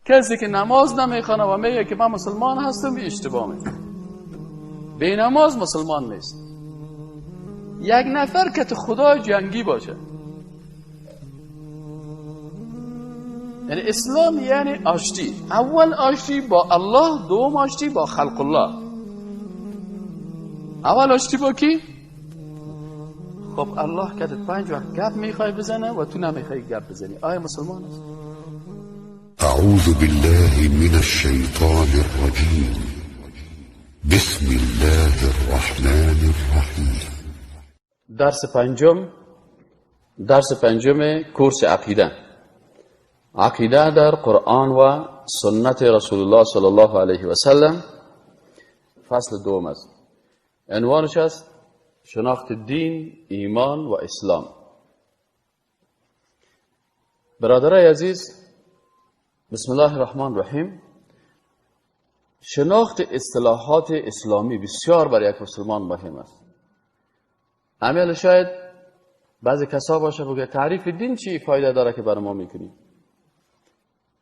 کسی که نماز نمیخوانه و میگه که من مسلمان هستم اشتباه میکنه. بی نماز مسلمان نیست. یک نفر که تو خدا جنگی باشه، یعنی اسلام یعنی آشتی. اول آشتی با الله، دوم آشتی با خلق الله. اول آشتی با کی؟ خب الله که 5 وقت گپ میخوای بزنه و تو نمیخوای گپ بزنی، آیا مسلمان است؟ اعوذ بالله من الشیطان الرجیم. بسم الله الرحمن الرحیم. درس پنجم کورس عقیده. عقیده در قرآن و سنت رسول الله صلی الله علیه و سلم، فصل دوم است. عنوانش است شناخت دین، ایمان و اسلام. برادرای عزیز، بسم الله الرحمن الرحیم. شناخت اصطلاحات اسلامی بسیار برای یک مسلمان مهم است. امیال شاید بعضی کسا باشه بگه تعریف دین چی فایده داره که برای ما میکنی،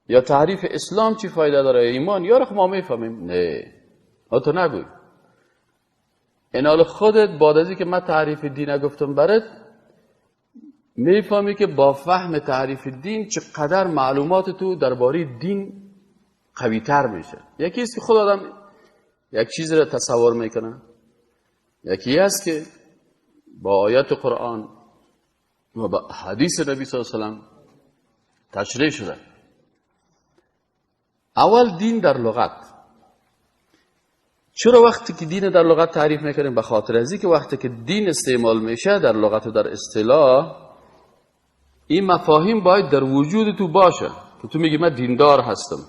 یا تعریف اسلام چی فایده داره، ایمان، یا رخ ما میفهمیم. نه، تو نگوی. اینال خودت بعد از که من تعریف دین گفتم برات میفهمی که با فهم تعریف دین چقدر معلومات تو درباره دین قوی تر میشه. یکی است که خود آدم یک چیز را تصور میکنه، یکی است که با آیات قرآن و با حدیث نبی صلی الله علیه و سلم تشریح شده. اول دین در لغت. چرا وقتی که دین در لغت تعریف میکنیم؟ به خاطر از اینکه وقتی که دین استعمال میشه در لغت و در اصطلاح، این مفاهیم باید در وجود تو باشه که تو میگی من دیندار هستم.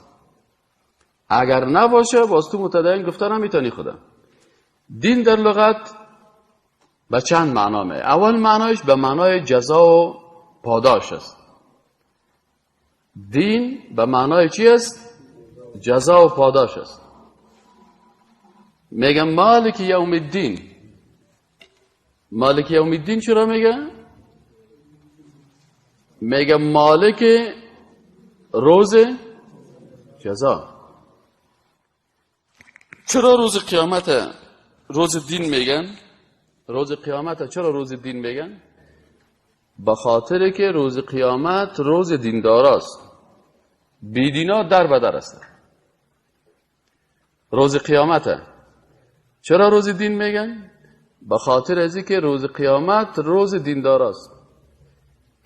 اگر نباشه باز تو متدین گفته نمیتونی. خدا دین در لغت به چند معنا میه. اول معنایش به معنای جزا و پاداش است. دین به معنای چی است؟ جزا و پاداش است. میگم مالک یوم الدین. مالک یوم الدین چرا میگه؟ میگه مالک روز جزا. چرا روز قیامت روز دین میگن؟ روز قیامت چرا روز دین میگن؟ به خاطر که روز قیامت روز دینداراست، بیدینا در بدر است. روز قیامت چرا روز دین میگن؟ به خاطر از اینکه روز قیامت روز دینداراست.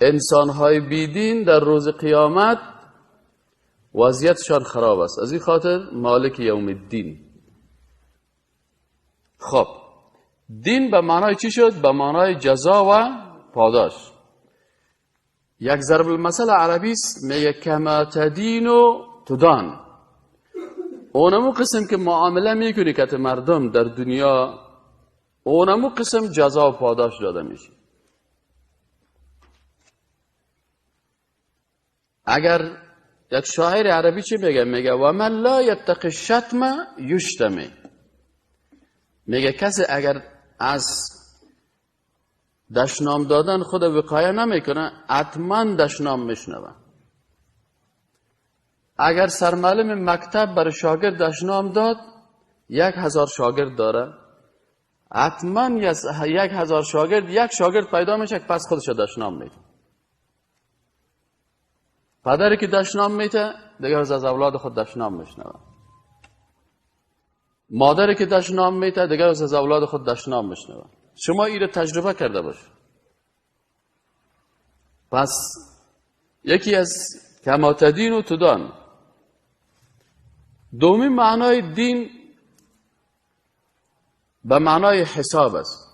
انسانهای بیدین در روز قیامت وضعیتشان خراب است، از این خاطر مالک یوم الدین. خب دین به معنای چی شد؟ به معنای جزا و پاداش. یک ضرب المثل عربی است، میگه کما تدین و تدان. اونمو قسم که معامله میکنی که مردم در دنیا، اونمو قسم جزا و پاداش داده میشه. اگر یک شاعر عربی چی میگه؟ میگه و من لا یتق الشتم یشتم. میگه کسی اگر از دشنام دادن خود وقایه نمیکنه، حتما دشنام میشنوه. اگر سرمعلم مکتب برای شاگرد دشنام داد، 1000 شاگرد داره، حتما 1000 شاگرد یک شاگرد پیدا میشه که پس خودش دشنام میده. پدری که دشنام میده دیگر از اولاد خود دشنام میشنوه. مادری که دشنام میده دیگر از اولاد خود دشنام میشنوه. شما این رو تجربه کرده باش. پس یکی از کما تدین و تدان. دومی معنای دین به معنای حساب است.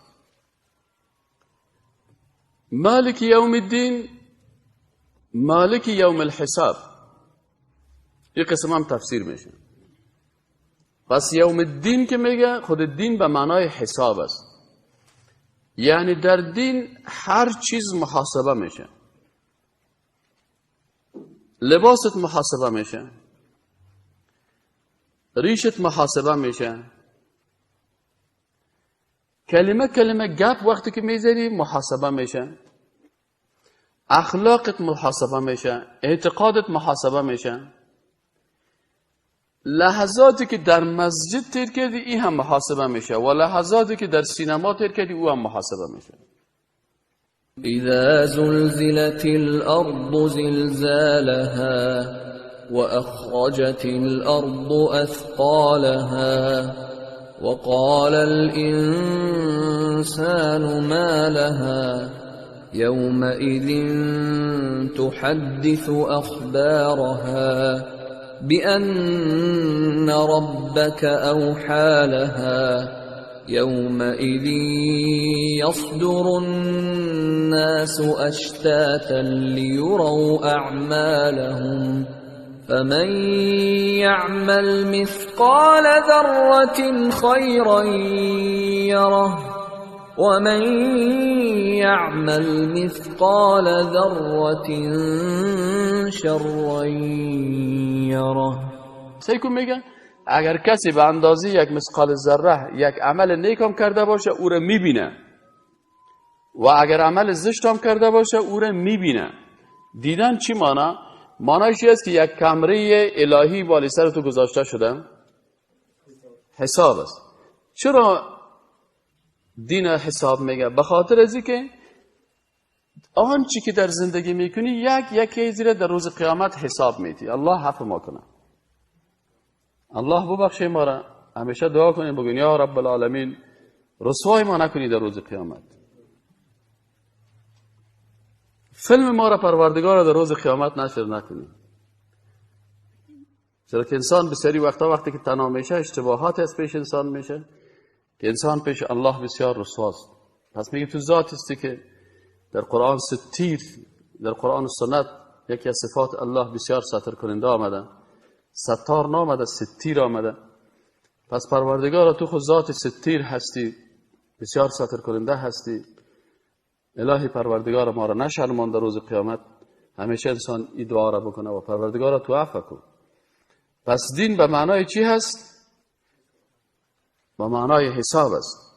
مالک یوم الدین، مالک یوم الحساب. این قسم هم تفسیر میشه. پس یوم الدین که میگه، خود دین به معنای حساب است. یعنی در دین هر چیز محاسبه میشه. لباست محاسبه میشه، ریشت محاسبه میشه، کلمه کلمه گپ وقتی که میذاری محاسبه میشه، اخلاقت محاسبه میشه، اعتقادت محاسبه میشه. لحظاتی که در مسجد تیر کردی این هم محاسبه میشه و لحظاتی که در سینما تیر کردی او هم محاسبه میشه. اذا زلزلت الارض زلزالها واخرجت الارض اثقالها وقال الانسان ما لها يومئذ تحدث اخبارها بأن ربك أوحى لها يومئذ يصدر الناس أشتاتا ليروا أعمالهم فمن يعمل مثقال ذرة خيرا يره ومن يعمل مثقال ذرة شرا يره. سیکون میگن اگر کسی به اندازه یک مثقال ذره یک عمل نیک هم کرده باشه او را میبینه و اگر عمل زشت هم کرده باشه او را میبینه. دیدن چی مانا؟ مانایش است که یک کمره الهی بالی سر تو گذاشته شده، حساب است. چرا دین حساب میگه؟ به خاطر از اینکه آنچه که در زندگی میکنی یک یکی زیر در روز قیامت حساب میتی. الله عفو ما کنه، الله ببخشه ما را. همیشه دعا کنیم بگوین یا رب العالمین رسوای ما نکنی در روز قیامت، فیلم ما را پروردگار در روز قیامت نشر نکنی. چرا که انسان بسیاری وقتا وقتی که تنها میشه اشتباهات از پیش انسان میشه که انسان پیش الله بسیار رسواست. پس میگه تو ذات استی که در قرآن ستیر، در قرآن و سنت یکی از صفات الله بسیار ستر کننده آمده، ستار نامده، ستیر آمده. پس پروردگار تو خود ذات ستیر هستی، بسیار ستر کننده هستی. الهی پروردگار ما را نشرمان در روز قیامت. همیشه انسان این دعا را بکنه و پروردگار تو عفو کن. پس دین به معنای چی هست؟ به معنای حساب است.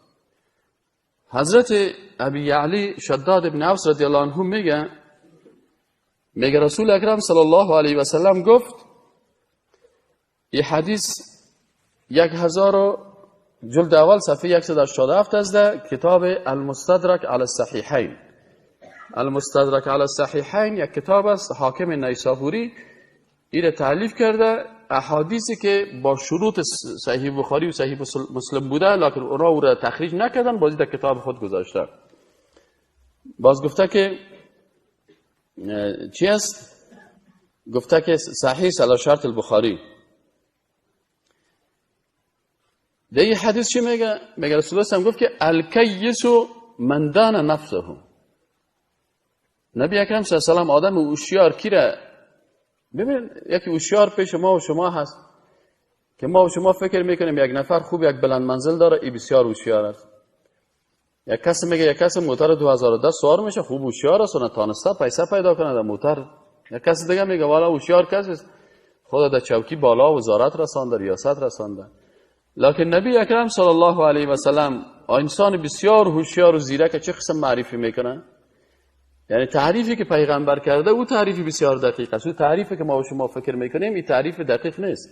حضرت ابی علی شداد ابن اوس رضی الله عنه میگه رسول اکرم صلی الله علیه و سلم گفت، این حدیث 1000 جلد اول صفحه 187 است در کتاب المستدرک علی الصحیحین. المستدرک علی الصحیحین یک کتاب است، حاکم نیسابوری این تألیف کرده، احادیثی که با شروط صحیح بخاری و صحیح مسلم بوده لکن اونا او را تخریج نکردن، بازی در کتاب خود گذاشته. باز گفته که چی است؟ گفته که صحیح علی شرط البخاری. در این حدیث چی میگه؟ میگه رسول الله هم گفت که الکیس من دان نفسه. نبی اکرم صلی الله علیه و سلم آدم هوشیار کی را ببین، یکی هوشیار پیش ما و شما هست که ما و شما فکر میکنیم یک نفر خوب یک بلند منزل داره، ای بسیار هوشیار است. یک کس میگه یک کس موتر 2010 سوار میشه، خوب هوشیار است و نتانسته پیسه پیدا کنه در موتر. یک کس دیگه میگه والا هوشیار کس است، خدا در چوکی بالا وزارت رسانده، ریاست رسانده. لکن نبی اکرم صلی الله علیه و سلم انسان بسیار هوشیار و زیرک چه قسم معرفی میکنه؟ یعنی تعریفی که پیغمبر کرده او تعریفی بسیار دقیق است. او تعریفی که ما و شما فکر میکنیم این تعریف دقیق نیست.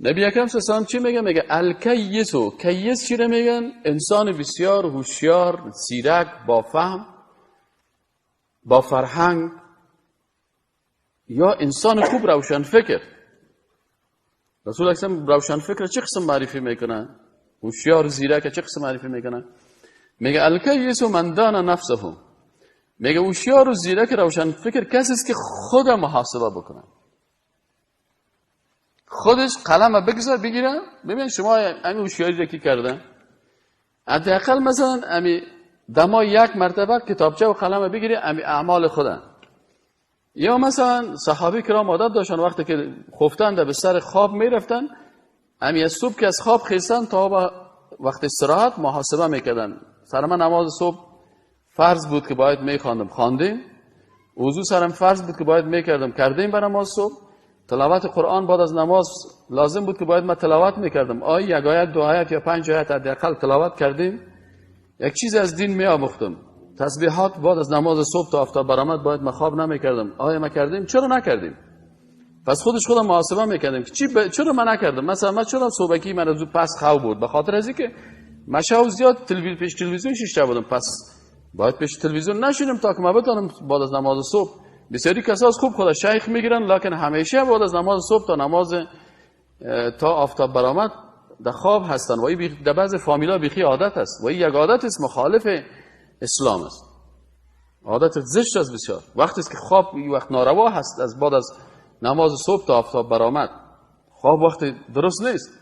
نبی اکرم صلی الله علیه و سلم چی میگه؟ میگه الکیسو. کیس چی رو میگن؟ انسان بسیار هوشیار، زیرک، با فهم، با فرهنگ، یا انسان خوب روشن فکر. رسول اکرم روشن فکر چه قسم معرفی میکنه؟ هوشیار زیرک چه قسم معرفی میکنه؟ میگه الکیس من دان نفسه. میگه هوشیار و زیرک روشن فکر کسی است که خود محاسبه بکنه، خودش قلم بگذار بگیره. ببین شما همین هوشیاری را کی کرده؟ حداقل مثلا امی دما یک مرتبه کتابچه و قلم بگیره امی اعمال خودن. یا مثلا صحابه کرام عادت داشتن وقتی که خفتن در بستر خواب میرفتن، امی از صبح که از خواب خیستن تا با وقت استراحت محاسبه میکردن. سر من نماز صبح فرض بود که باید میخواندم، خواندیم. وضو سرم فرض بود که باید میکردم، کردیم به نماز صبح. تلاوت قرآن بعد از نماز لازم بود که باید من تلاوت میکردم، آیه یک آیت، دو آیت یا 5 آیت حداقل تلاوت کردیم. یک چیز از دین میآموختم. تسبیحات بعد از نماز صبح تا آفتاب برآمد باید من خواب نمیکردم، آیا ما کردیم؟ چرا نکردیم؟ پس خودش خودم محاسبه میکردم که چرا من نکردم. مثلا من چرا صبحکی من از پس خواب بود؟ به خاطر از اینکه من شب زیاد پیش تلویزیون شیشته بودم، پس باید پیش تلویزیون نشینم تا که من بتونم بعد از نماز صبح. بسیاری کساس خوب خدا شیخ میگیرن، لکن همیشه بعد از نماز صبح تا نماز تا آفتاب برآمد در خواب هستن و این در بعض فامیلا بیخی عادت است و این یک عادت است مخالف اسلام است، عادت زشت است بسیار. وقتی است که خواب وقت ناروا هست، از بعد از نماز صبح تا آفتاب برآمد خواب وقت درست نیست،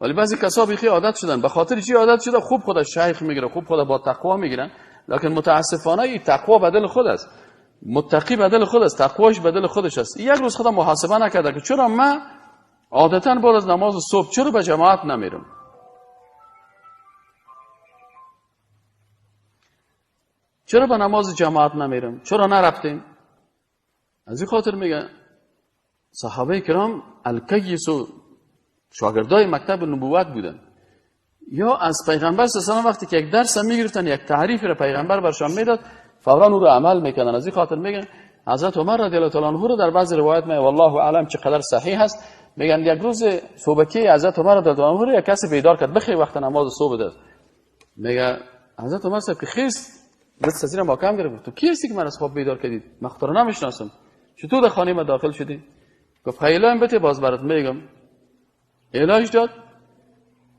ولی بعضی کسا بیخی عادت شدن. به خاطر چی عادت شده؟ خوب خدا شیخ میگیره، خوب خدا با تقوا میگیرن، لکن متاسفانه این تقوا بدل خود است، متقی بدل خود است، تقواش بدل خودش است. یک روز خدا محاسبه نکرده که چرا من عادتا بعد از نماز صبح چرا به جماعت نمیرم؟ چرا به نماز جماعت نمیرم؟ چرا نرفتیم؟ از این خاطر میگه صحابه کرام الکیس و شاگردای مکتب نبوت بودن، یا از پیغمبر صلی الله علیه و وقتی که یک درس میگرفتن، یک تعریف را پیغمبر برشان میداد، فورا او رو عمل میکردن. از این خاطر میگن حضرت عمر رضی الله تعالی عنه رو در بعض روایت می والله اعلم چقدر صحیح هست، میگن یک روز صبحکی حضرت عمر رضی الله عنه رو یک کسی بیدار کرد، بخیر وقت نماز صبح ده. میگه حضرت عمر صاحب که خیست دست از اینم کم گرفت، تو کی هستی که من از خواب بیدار کردید؟ من خدا رو نمیشناسم، چطور در خانه ما داخل شدی؟ گفت خیلی بته باز برات میگم. علاج داد،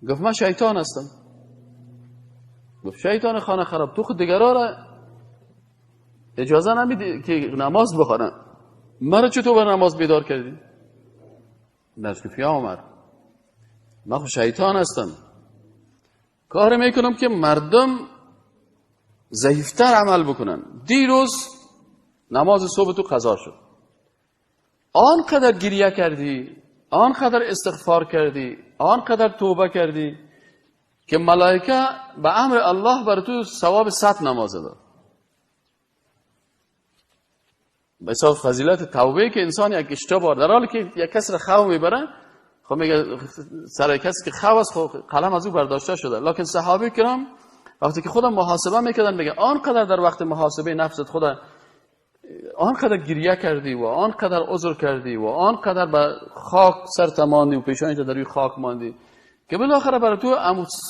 گفت من شیطان هستم. گفت شیطان خانه خراب، تو خود دیگرا را اجازه نمیدی که نماز بخوانن، مرا چطور بر نماز بیدار کردی؟ گفت یا عمر من خود شیطان هستم، کار میکنم که مردم ضعیفتر عمل بکنن. دیروز نماز صبح تو قضا شد، آنقدر گریه کردی، آنقدر استغفار کردی، آنقدر توبه کردی که ملائکه به امر الله بر تو ثواب 100 نماز داد. به حساب فضیلت توبه که انسان یک اشتباه در حالی که یک کس را خو میبره، خب میگه سر کسی که خو است خب قلم از او برداشته شده، لکن صحابه کرام وقتی که خودم محاسبه میکردن میگه آنقدر در وقت محاسبه نفست خدا آنقدر گریه کردی و آنقدر عذر کردی و آنقدر به خاک سر تماندی و پیشانی در روی خاک ماندی که بالاخره برای تو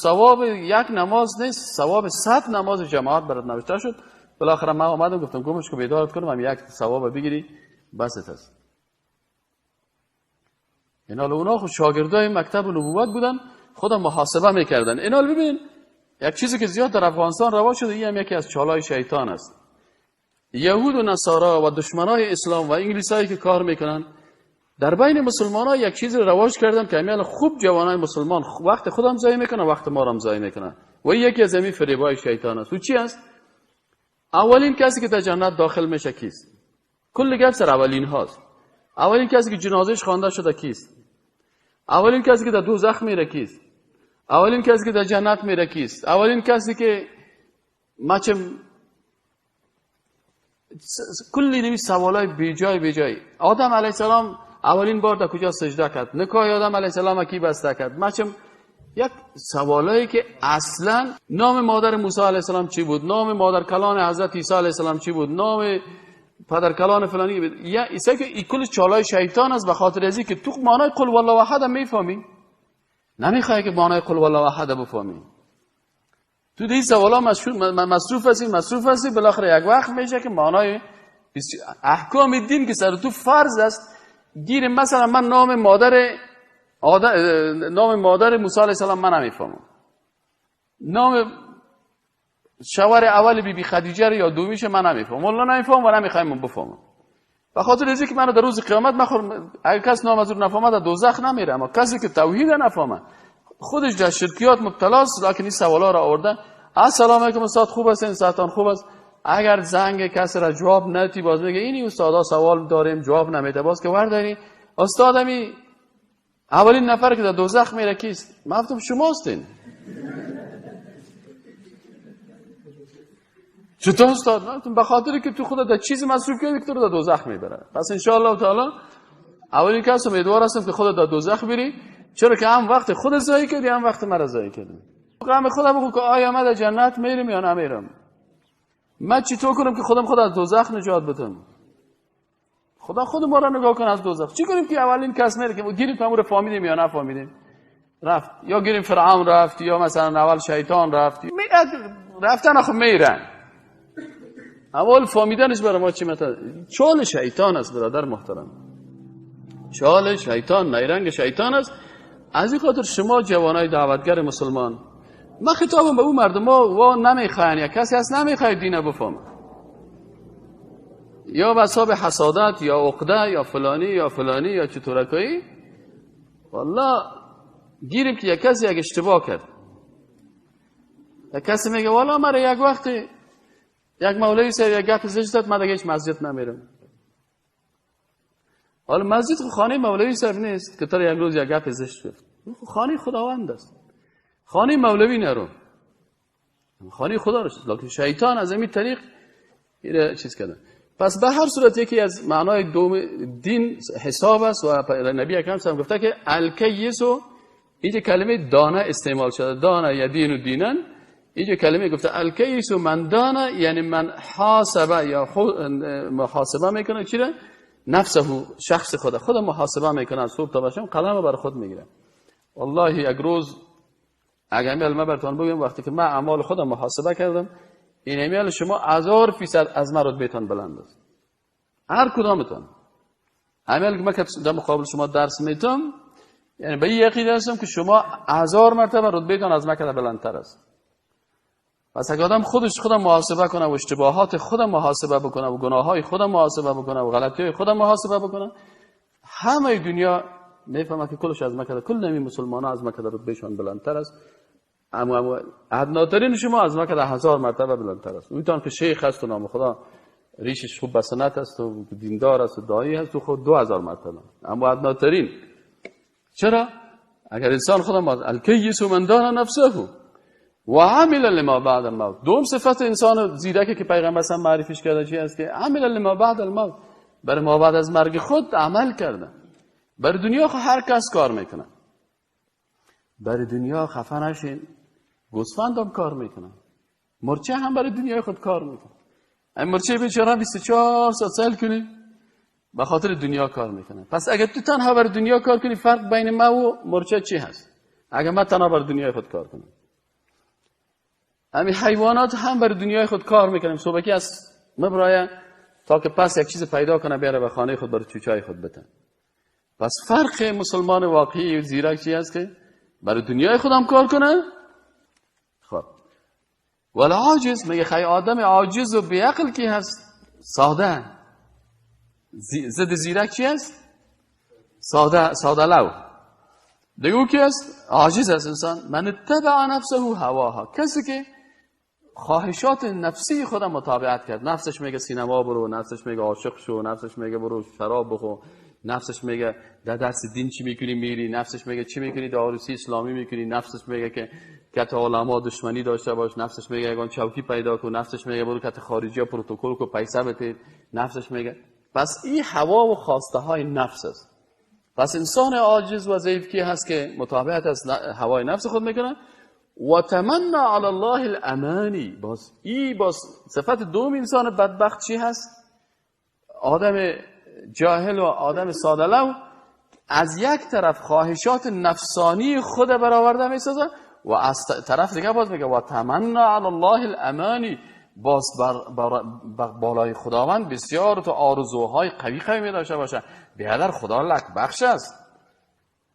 ثواب یک نماز نیست، ثواب 100 نماز جماعت برات نوشته شد. بالاخره من آمدم گفتم گمش که بیدارت کنم، هم یک ثواب بگیری بست است. اینا اونا خود شاگردای مکتب نبوت بودن، خودم محاسبه میکردن. اینا ببین یک چیزی که زیاد در افغانستان روا شده، این هم یکی از چالای شیطان است. یهود و نصارا و دشمنای اسلام و انگلیسایی که کار میکنن در بین مسلمان‌ها یک چیز رو رواج کردن که امیال خوب جوانای مسلمان وقت خودم ضایع میکنن، وقت ما رو هم ضایع میکنن و این یکی از همین فریبای شیطان است. و چی است؟ اولین کسی که در جنت داخل میشه کیست؟ کل گپ سر اولین هاست. اولین کسی که جنازهش خوانده شده کیست؟ اولین کسی که در دوزخ میره کیست؟ اولین کسی که در جنت میره کیست؟ اولین کسی که مچم کلی نمی سوالای بیجای بیجای. آدم علیه السلام اولین بار در کجا سجده کرد؟ نکاح آدم علیه السلام کی بسته کرد؟ مچم یک سوالایی که اصلا نام مادر موسی علیه السلام چی بود؟ نام مادر کلان حضرت عیسی علیه السلام چی بود؟ نام پدر کلان فلانی بود؟ یا ایسا که این کل چالای شیطان است. به خاطر ازی که تو معنای قل والله احد میفهمی، نمیخوای که معنای قل والله احد بفهمی، تو دی سوالا مصروف هستی مصروف هستی، بالاخره یک وقت میشه که معنای احکام دین که سر تو فرض است گیر. مثلا من نام مادر نام مادر موسی علیه السلام من نمیفهمم، نام شوهر اول بی بی خدیجه رو یا دومیش من نمیفهمم، والله نمیفهمم و نمیخوایم بفهمم. به خاطر از اینکه من در روز قیامت مخور اگه کس نام از او نفهمه در دوزخ نمیره، اما کسی که توحید نفهمه خودش در شرکیات مبتلا است، لکن این سوالا را آورده. السلام علیکم استاد، خوب هستین؟ ساعتان خوب است؟ اگر زنگ کسی را جواب ندی باز میگه اینی استادا سوال داریم جواب نمیده، باز که ورداری استادمی اولین نفر که در دوزخ میره کیست؟ من گفتم شما هستین. چطور استاد؟ من گفتم به خاطر که تو خود در چیزی مصروف کردی که تو رو در دوزخ میبره. پس ان شاء الله تعالی اولین کس امیدوار هستم که خود در دوزخ بری، چرا که هم وقت خود ضایع کردی هم وقت مرا ضایع کردی. غم خودم بگو که آیا من در جنت میرم یا نمیرم؟ من چی تو کنم که خودم خود از دوزخ نجات بدم؟ خدا خود ما را نگاه کنه از دوزخ. چی کنیم که اولین کس میره که گیریم تو رو فهمیدیم یا نفهمیدیم رفت، یا گیریم فرعون رفت، یا مثلا اول شیطان رفت، رفتن آخه میرن. اول فهمیدنش برای ما چی مطلب؟ چال شیطان است برادر محترم، چال شیطان، نیرنگ شیطان است. از این خاطر شما جوانای دعوتگر مسلمان، من خطابم به اون مردم ها و نمیخواین، یا کسی هست نمیخواد دین بفهمه، یا به حساب حسادت یا عقده یا فلانی یا فلانی یا چطورکایی، والله گیریم که یک کسی یک اشتباه کرد، یک کسی میگه والا مرا یک وقتی یک مولوی صاحب یک گپ زشت زد، من دیگه هیچ مسجد نمیرم. حالا مسجد خانه مولوی صاحب نیست که تو یک روز یک گپ زشت گفت، خانه خداوند است، خانه مولوی نرو، خانه خدا رو. لکن شیطان از این طریق این چیز کرده. پس به هر صورت یکی از معنای دوم دین حساب است و نبی اکرم صلی گفته که الکیس، اینجا کلمه دانه استعمال شده، دانه یا دین و دینن، اینجا کلمه گفته الکیس من دانه، یعنی من حاسبه یا محاسبه میکنه چی را؟ نفسه، شخص خود، خود محاسبه میکنه صبح تا شب، قلم بر خود میگیره. والله یک روز اگر من براتون بگم وقتی که من اعمال خودم محاسبه کردم، این اعمال شما 1000% از من رتبه‌تان بلند است، هر کدامتان. اعمال که من در مقابل شما درس میتم، یعنی به این یقین هستم که شما 1000 مرتبه رتبه‌تان از من بلندتر است. پس اگه آدم خودش خودم محاسبه کنه و اشتباهات خودم محاسبه بکنه و گناه‌های خودم محاسبه بکنه و غلطی‌های خودم محاسبه بکنه، همه دنیا میفهمه که کلش از من، کل نمی مسلمان‌ها از من رتبه‌شان بلندتر است. اما ادناترین شما از ما که 1000 مرتبه بلندتر است. اون که شیخ است و نام خدا ریشش خوب بسنت است و دیندار است و داعی است و خود 2000 مرتبه. اما ادناترین چرا؟ اگر انسان خودم الکیس من دان نفسه و عمل لما بعد الموت. دوم صفت انسان زیرکه که پیغمبر صلی معرفیش کرده چی است؟ که عمل لما بعد الموت، برای ما بعد از مرگ خود عمل کرده. بر دنیا خو هر کس کار میکنه، برای دنیا خفه نشین، گوسفند هم کار میکنه، مرچه هم برای دنیای خود کار میکنه. این مرچه بیچاره 24 ساعت سیل کنی به خاطر دنیا کار میکنه. پس اگر تو تنها برای دنیا کار کنی، فرق بین ما و مرچه چی هست؟ اگر من تنها برای دنیای خود کار کنم، همین حیوانات هم برای دنیای خود کار میکنیم، صبحکی از مبرایه تا که پس یک چیز پیدا کنه بیاره به خانه خود برای چوچای خود بتن. پس فرق مسلمان واقعی و زیرک چی هست؟ که برای دنیای خودم کار کنه. خب ولی عاجز، میگه خیلی آدم عاجز و بیعقل کی هست؟ ساده. ضد زیرک چی هست؟ ساده، ساده لو. دیگه او کی هست؟ عاجز است انسان. من اتبع نفسه هواها، کسی که خواهشات نفسی خودم متابعت کرد. نفسش میگه سینما برو، نفسش میگه عاشق شو، نفسش میگه برو شراب بخور، نفسش میگه در درس دین چی میکنی میری، نفسش میگه چی میکنی در عروسی اسلامی میکنی، نفسش میگه که کت علما دشمنی داشته باش، نفسش میگه یگان چوکی پیدا کن، نفسش میگه برو کت خارجی ها پروتکل کو پیسه بده، نفسش میگه. پس این هوا و خواسته های نفس است. پس انسان عاجز و ضعیف کی هست که متابعت از هوای نفس خود میکنه. و تمنا علی الله الامانی. باز ای باز صفت دوم انسان بدبخت چی هست؟ آدم جاهل و آدم ساده لو از یک طرف خواهشات نفسانی خود برآورده میسازه و از طرف دیگه باز میگه و تمنا علی الله الامانی، باز بر بالای خداوند بسیار تو آرزوهای قوی قوی می داشته باشه، بیادر خدا لک بخش است.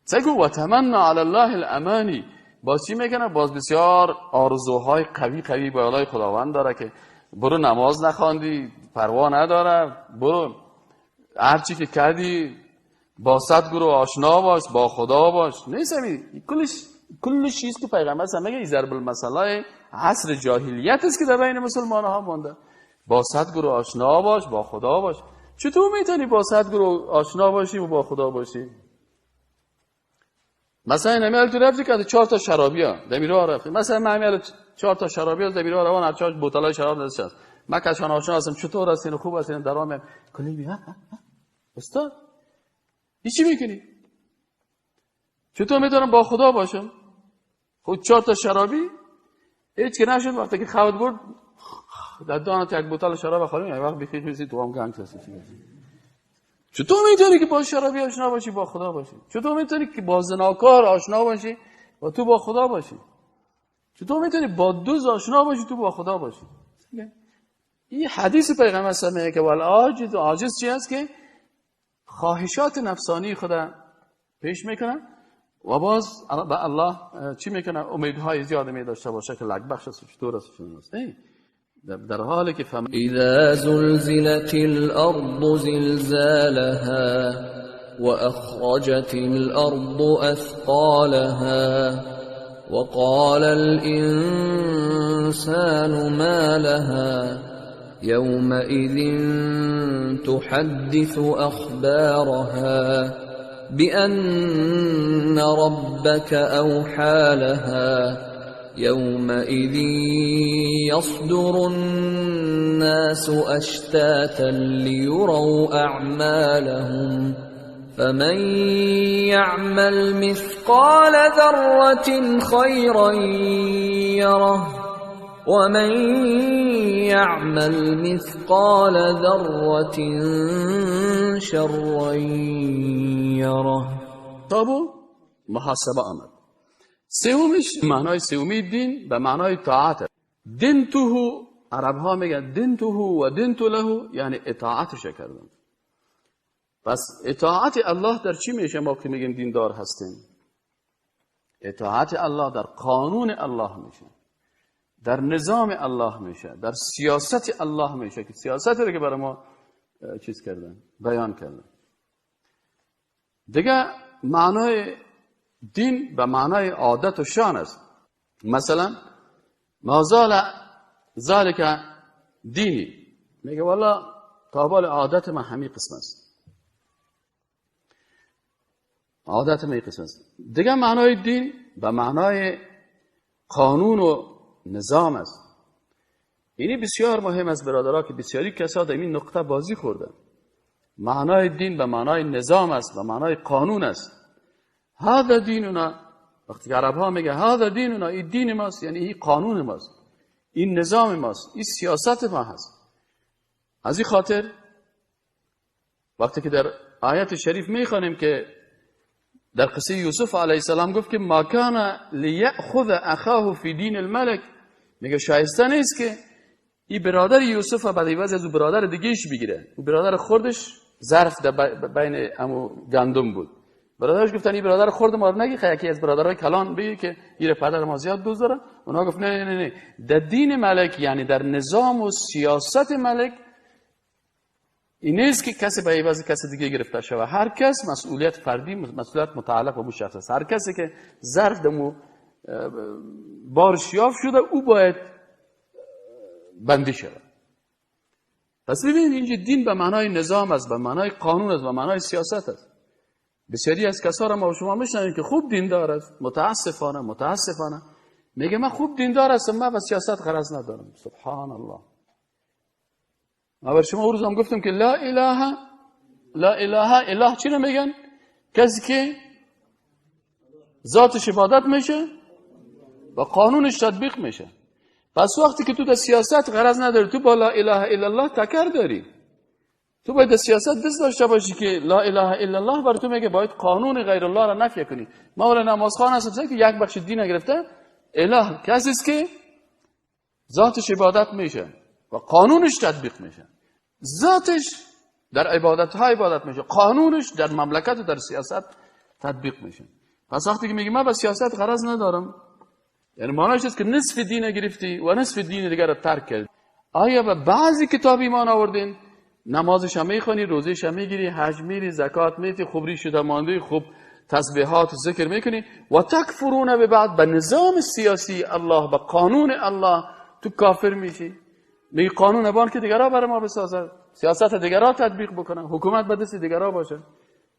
سگو و تمنا علی الله الامانی، باز چی میکنه؟ باز بسیار آرزوهای قوی قوی بالای خداوند داره که برو نماز نخواندی پروا نداره، برو هرچی که کردی با 100 گروه آشنا باش، با خدا باش. نیست همین کلش چیز که پیغمبر صلی میگه ضرب المثل عصر جاهلیت است که در بین مسلمان ها مانده. با 100 گروه آشنا باش، با خدا باش. چطور میتونی با 100 گروه آشنا باشی و با خدا باشی؟ مثلا این تو رفتی که 4 تا شرابی ها دمیرا رفتی، مثلا من همیال 4 تا شرابی ها دمیرا روان، هر 4 بوتلای شراب دستش هست، من کشان آشنا هستم، چطور هستین، خوب هستین، درام کلی بی استاد چی میکنی؟ چطور میتونم با خدا باشم؟ خود 4 تا شرابی هیچ که نشد، وقتی که خود برد در دانت یک بوتل شراب خالی، یک وقت بیخیش میسی تو هم گنگ هستی. چطور میتونی که با شرابی آشنا باشی با خدا باشی؟ چطور میتونی که با زناکار آشنا باشی و تو با خدا باشی؟ چطور میتونی با دوز آشنا باشی تو با خدا باشی؟ این حدیث پیغمبر صلی الله علیه و آله که والعاجز، عاجز چی است؟ که خواهشات نفسانی خدا پیش میکنه و باز به الله چی میکنه؟ امیدهای زیاد می داشته باشه که لک بخش است، چطور است، چطور است. در حالی که اذا زلزلت الارض زلزالها واخرجت الارض اثقالها وقال الانسان ما لها يومئذ تحدث اخبارها بأن ربك أوحى لها يومئذ يصدر الناس أشتاتا ليروا أعمالهم فمن يعمل مثقال ذرة خيرا يره ومن يعمل مثقال ذرة شرا يره. تابو محاسبه آمد. سومش معنای سومی دین به معنای طاعت. دینته، عرب ها میگن دینته و دینت له، یعنی اطاعتش کردن. پس اطاعت الله در چی میشه؟ ما که میگیم دیندار هستیم، اطاعت الله در قانون الله میشه، در نظام الله میشه، در سیاست الله میشه که سیاست رو که برای ما چیز کردن، بیان کردن. دیگه معنای دین به معنای عادت و شان است. مثلا ما زال ذالک دینی، میگه والا تا بال عادت من همین قسم است، عادت من این قسم است. دیگه معنای دین به معنای قانون و نظام است. اینی بسیار مهم است برادرها که بسیاری کسا در این نقطه بازی خوردن. معنای دین به معنای نظام است، به معنای قانون است. هذا دیننا، وقتی که عرب ها میگه هذا دیننا، این دین ماست، یعنی این قانون ماست، این نظام ماست، این سیاست ما هست. از این خاطر وقتی که در آیت شریف میخوانیم که در قصه یوسف علیه السلام گفت که ما کان لیأخذ اخاه فی دین الملک، میگه شایسته نیست که این برادر یوسف بعد عوض از او برادر دیگهش بگیره. او برادر خوردش ظرف در بین امو گندم بود. برادرش گفتن این برادر خورد ما رو نگی، خیلی یکی از برادرای کلان بگی که این پدر ما زیاد دوست داره. اونا گفت نه نه نه، در دین ملک یعنی در نظام و سیاست ملک این نیست که کسی به عوض کسی دیگه گرفته شود. هر کس مسئولیت فردی، مسئولیت متعلق به اون شخص است. هر کسی که ظرف دمو بارش یافت شده او باید بندی شود. پس ببینید اینجا دین به معنای نظام است، به معنای قانون است، به معنای سیاست است. بسیاری از کسا را ما شما میشنویم که خوب دیندار است، متاسفانه میگه من خوب دیندار هستم، من به سیاست غرض ندارم. سبحان الله. ما بر شما روز هم گفتم که لا اله لا اله اله چی رو میگن؟ کسی که ذاتش عبادت میشه و قانونش تطبیق میشه. پس وقتی که تو در سیاست غرض نداری، تو با لا اله الا الله تکر داری. تو باید در سیاست دست داشته باشی که لا اله الا الله بر تو میگه باید قانون غیر الله را نفی کنی. ما ولی نمازخوان هستم که یک بخش دین گرفته، اله کسی است که ذاتش عبادت میشه و قانونش تطبیق میشه. ذاتش در عبادت ها عبادت میشه، قانونش در مملکت و در سیاست تطبیق میشه. پس وقتی که میگه من به سیاست غرض ندارم، یعنی معنیش است که نصف دین گرفتی و نصف دین دیگر را ترک کردی. آیا به بعضی کتاب ایمان آوردین؟ نمازش هم میخوانی، روزش هم میگیری، حج میری، زکات میدی، خوب ریش شده مانده، خوب تسبیحات و ذکر میکنی، و تکفرون به بعد، به نظام سیاسی الله، به قانون الله تو کافر میشی. میگی قانون بان که دیگرا برای ما بسازه، سیاست دیگرا تطبیق بکنه، حکومت به دست دیگرا باشه.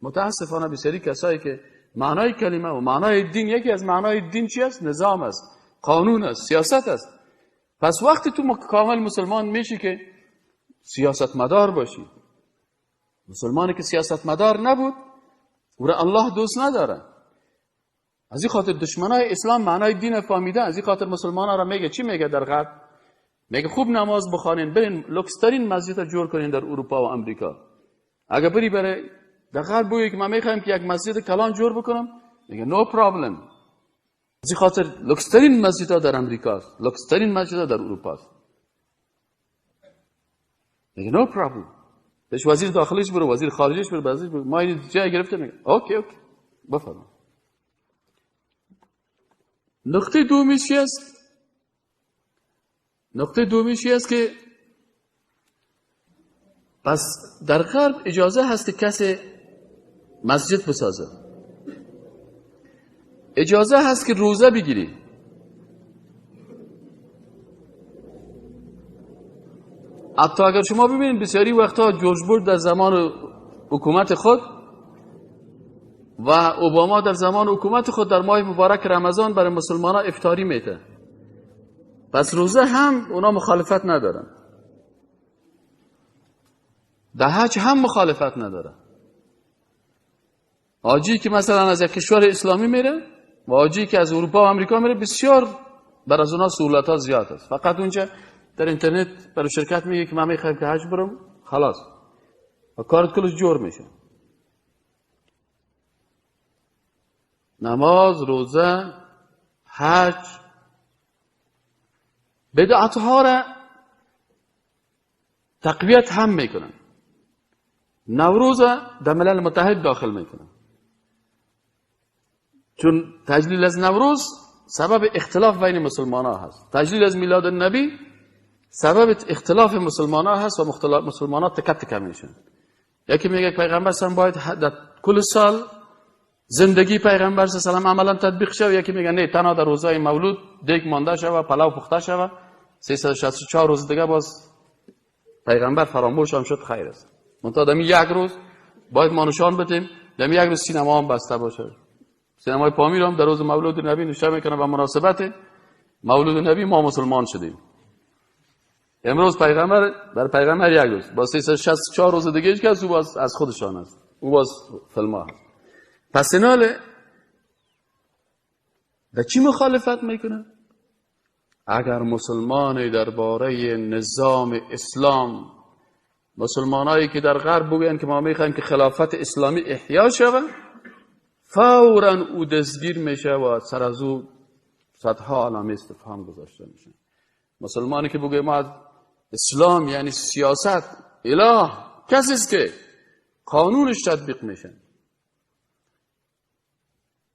متاسفانه بسیاری کسایی که معنای کلمه و معنای دین، یکی از معنای دین چی است؟ نظام است، قانون است، سیاست است. پس وقتی تو کامل مسلمان میشی که سیاست مدار باشی. مسلمانی که سیاست مدار نبود او را الله دوست نداره. از این خاطر دشمنای اسلام معنای دین فهمیده. از این خاطر مسلمان را میگه چی میگه در غرب؟ میگه خوب نماز بخوانین، برین لوکسترین مسجد را جور کنین در اروپا و امریکا، اگر بری برای در غرب بگی که من میخوایم که یک مسجد کلان جور بکنم، میگه no problem. از این خاطر لوکسترین مسجد در امریکا است، لوکسترین مسجد در اروپا است. میگه no problem. بهش وزیر داخلیش برو، وزیر خارجیش برو، وزیر برو، ما این جای گرفته. میگه okay okay بفرما. نقطه دومی چی است؟ نقطه دومی چی است که پس در غرب اجازه هست که کسی مسجد بسازه، اجازه هست که روزه بگیری، حتی اگر شما ببینید بسیاری وقتا جورج بوش در زمان حکومت خود و اوباما در زمان حکومت خود در ماه مبارک رمضان برای مسلمان ها افطاری میده. پس روزه هم اونا مخالفت ندارن، در حج هم مخالفت ندارن. حاجی که مثلا از یک کشور اسلامی میره و حاجی که از اروپا و امریکا میره، بسیار بر از اونا سهولت ها زیاد است. فقط اونجا در اینترنت برای شرکت میگه که من میخوایم که حج برم، خلاص و کارت کلش جور میشه. نماز، روزه، حج، بدعت ها را تقویت هم میکنن. نوروز در ملل متحد داخل میکنن، چون تجلیل از نوروز سبب اختلاف بین مسلمان ها هست، تجلیل از میلاد النبی سبب اختلاف مسلمان ها هست و مسلمان ها تکه تکه میشن. یکی میگه پیغمبر صلی باید در کل سال زندگی پیغمبر صلی الله علیه و عملا تطبیق شود، یکی میگه نه تنها در روزهای مولود دیگ مانده شود، پلاو پخته شود، 364 روز دیگه باز پیغمبر فراموش هم شد، خیر است. منتها دمی یک روز باید ما نشان بدیم، دمی یک روز سینما هم بسته باشه. سینمای پامیر هم در روز مولود نبی نشان میکنه و مناسبت مولود نبی ما مسلمان شدیم. امروز پیغمبر بر پیغمبر یک روز با 364 روز دیگه هیچ کس او باز از خودشان است، او باز فیلم هست. پس ایناله در چی مخالفت میکنه؟ اگر مسلمان درباره نظام اسلام، مسلمانایی که در غرب بگوین که ما میخوایم که خلافت اسلامی احیا شود، فوراً او دستگیر میشه و سر از او صدها علامه استفهام گذاشته میشه. مسلمانی که بگه ما از اسلام یعنی سیاست، اله کسی است که قانونش تطبیق میشه،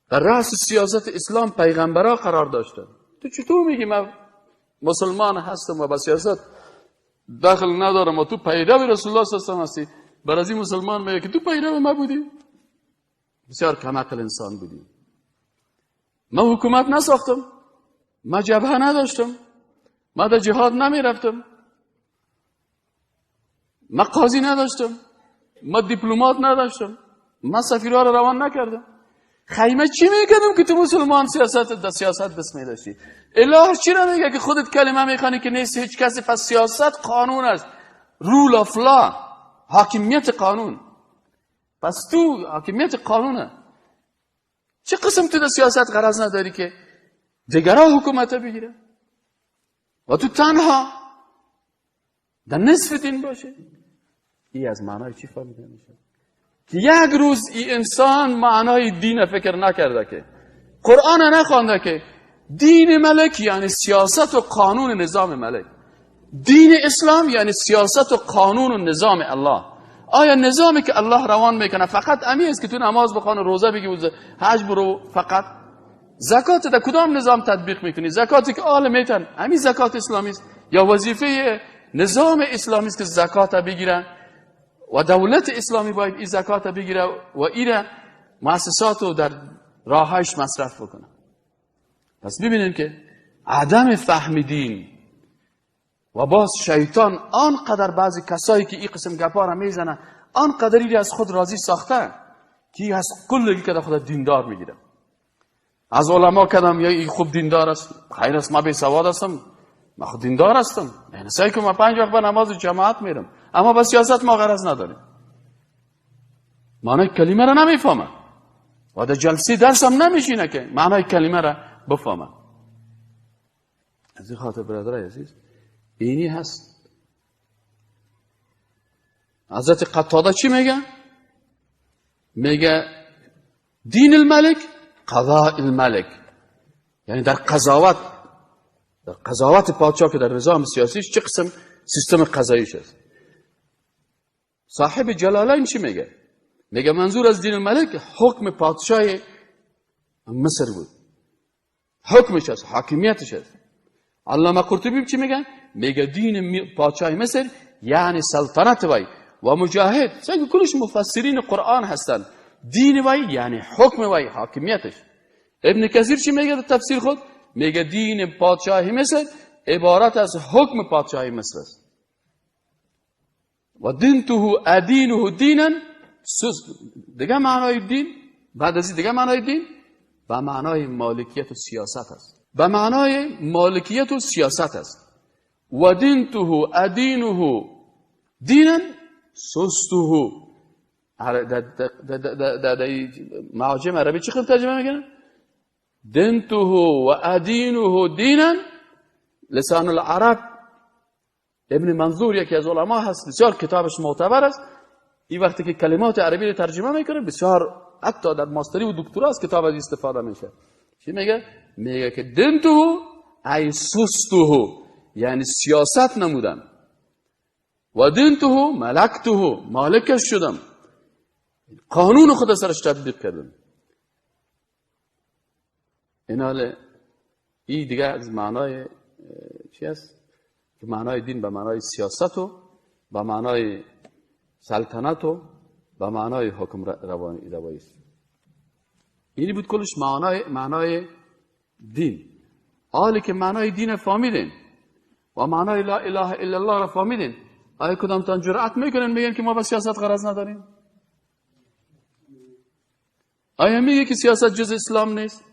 در رأس سیاست اسلام پیغمبرا قرار داشته، تو چطور میگی من مسلمان هستم و با سیاست دخل ندارم و تو پیرو رسول الله صلی الله علیه و هستی؟ بر از این مسلمان میگه که تو پیرو ما بودی، بسیار کم عقل انسان بودی. من حکومت نساختم، من جبهه نداشتم، من در جهاد نمیرفتم، من قاضی نداشتم، من دیپلمات نداشتم، من سفیرها را روان نکردم. خیمه چی میکردم که تو مسلمان سیاست در سیاست دست میداشتی؟ اله چی را میگه که خودت کلمه میخوانی که نیست هیچ کسی؟ پس سیاست قانون است، rule of law، حاکمیت قانون. پس تو حاکمیت قانونه، چه قسم تو در سیاست غرض نداری که دیگرها حکومت بگیره و تو تنها در نصف دین باشه؟ ای از معنای چی فهمیده میشه؟ که یک روز ای انسان معنای دین فکر نکرده، که قرآن نخوانده، که دین ملک یعنی سیاست و قانون نظام ملک، دین اسلام یعنی سیاست و قانون و نظام الله. آیا نظامی که الله روان میکنه فقط امی است که تو نماز بخوان و روزه بگی و حج برو؟ فقط زکات در کدام نظام تطبیق میکنی؟ زکاتی که آل میتن امی زکات اسلامی است یا وظیفه نظام اسلامی است که زکات بگیرن و دولت اسلامی باید این زکات بگیره و ایره مؤسسات رو در راهش مصرف بکنه؟ پس ببینیم که عدم فهم دین و باز شیطان آنقدر بعضی کسایی که این قسم گپا را میزنه آنقدر از خود راضی ساخته که از کل که خود دیندار میگیره. از علما کدام یا این خوب دیندار است، خیر است، ما بی سواد هستم، من خود دیندار هستم، یعنی سعی کنم 5 وقت به نماز جماعت میرم، اما با سیاست ما غرض نداریم. معنای کلمه را نمیفهمه و در جلسه درس هم نمیشینه که معنای کلمه را بفهمه. از این خاطر برادرای عزیز اینی هست. حضرت قتاده چی میگه؟ میگه دین الملک قضاء الملک، یعنی در قضاوت، در قضاوت پادشاه که در نظام سیاسیش چه قسم سیستم قضاییش است. صاحب جلالین چی میگه؟ میگه منظور از دین الملک حکم پادشاه مصر بود، حکمش است، حاکمیتش است. علامه قرطبی چی میگه؟ میگه دین پادشاه مصر یعنی سلطنت وی و مجاهد، سنگ کلش مفسرین قرآن هستند. دین وی یعنی حکم وی، حاکمیتش. ابن کثیر چی میگه در تفسیر خود؟ میگه دین پادشاه مصر عبارت از حکم پادشاه مصر است. و دینته ادینه دینا، دیگه معنای دین بعد از دیگه معنای دین به معنای مالکیت و سیاست است، به معنای مالکیت و سیاست است. و دینته ادینه دینا سسته. در معاجم عربی چی خیلی ترجمه میکنه؟ دینته و ادینه دینا. لسان العرب ابن منظور یکی از علما هست، بسیار کتابش معتبر است. این وقتی که کلمات عربی رو ترجمه میکنه بسیار حتی در ماستری و دکترا از کتاب از استفاده میشه. چی میگه؟ میگه که دینته ای سسته، یعنی سیاست نمودم. و دینته ملکته، مالکش شدم، قانون خود سرش تطبیق کردم. این حال این دیگه از معنای چی است؟ که معنای دین به معنای سیاست و به معنای سلطنت و به معنای حکم روایی است. اینی بود کلش معنای دین. حالی که معنای دین فهمیدین و معنای لا اله الا الله را فهمیدین، آیا کدامتان جرأت میکنن میگن که ما به سیاست غرض نداریم؟ آیا میگه که سیاست جز اسلام نیست؟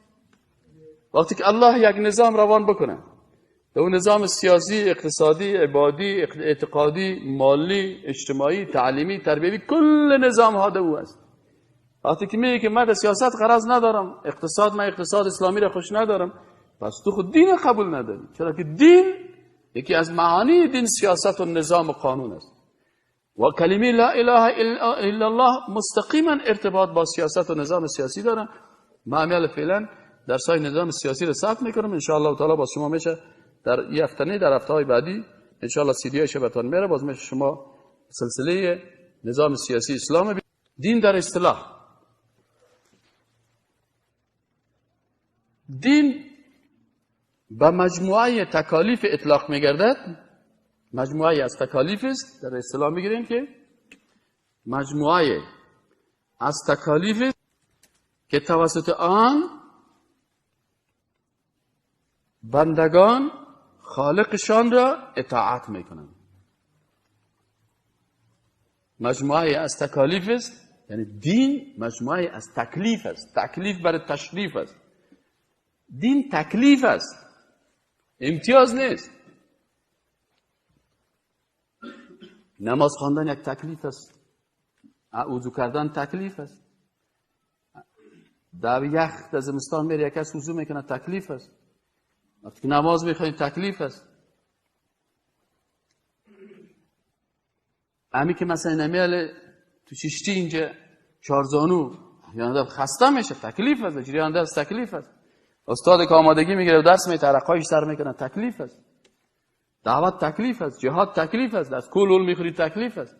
وقتی که الله یک نظام روان بکنه، اون نظام سیاسی، اقتصادی، عبادی، اعتقادی، مالی، اجتماعی، تعلیمی، تربیوی، کل نظام ها ده او است. وقتی که میگه که من در سیاست غرض ندارم، اقتصاد من اقتصاد اسلامی را خوش ندارم، پس تو خود دین قبول نداری. چرا که دین یکی از معانی دین سیاست و نظام و قانون است. و کلمه لا اله الا الله مستقیما ارتباط با سیاست و نظام سیاسی داره. ما عمل فعلا درسای نظام سیاسی رو ثبت میکنم، ان شاء الله تعالی با شما میشه در یه هفته نه، در هفته های بعدی ان شاء الله سی دی های براتون میره، باز میشه شما سلسله نظام سیاسی اسلام. دین در اصطلاح، دین به مجموعه تکالیف اطلاق میگردد، مجموعه از تکالیف است. در اصطلاح میگیریم که مجموعه از تکالیف که توسط آن بندگان خالقشان را اطاعت میکنند. مجموعه از تکالیف است، یعنی دین مجموعه از تکلیف است، تکلیف برای تشریف است. دین تکلیف است، امتیاز نیست. نماز خواندن یک تکلیف است، وضو کردن تکلیف است، در یخ در زمستان میره یک کس وضو میکنه تکلیف است، وقتی که نماز میخوانی تکلیف است. امی که مثلا نمیاله تو چشتی اینجا چارزانو یعنی خسته میشه تکلیف است، جریان درس تکلیف است. استاد که آمادگی میگیره و درس میته عرقایش سر میکنه تکلیف است. دعوت تکلیف است، جهاد تکلیف است، از کول میخوری تکلیف است.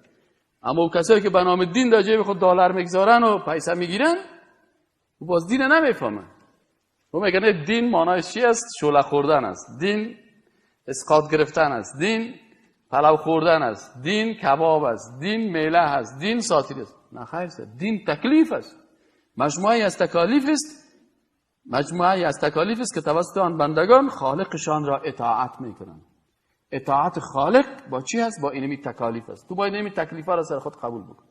اما کسایی که به نام دین در جیب خود دلار میگذارن و پیسه میگیرن و باز دین نمیفهمن. او میگن دین معنایش چی است؟ شوله خوردن است، دین اسقاط گرفتن است، دین پلو خوردن است، دین کباب است، دین میله است، دین ساتیر است. نه خیر، دین تکلیف است، مجموعه از تکالیف است، مجموعه از تکالیف است که توسط آن بندگان خالقشان را اطاعت میکنند. اطاعت خالق با چی هست؟ با اینمی تکالیف است. تو باید اینمی تکلیفا را سر خود قبول بکنی،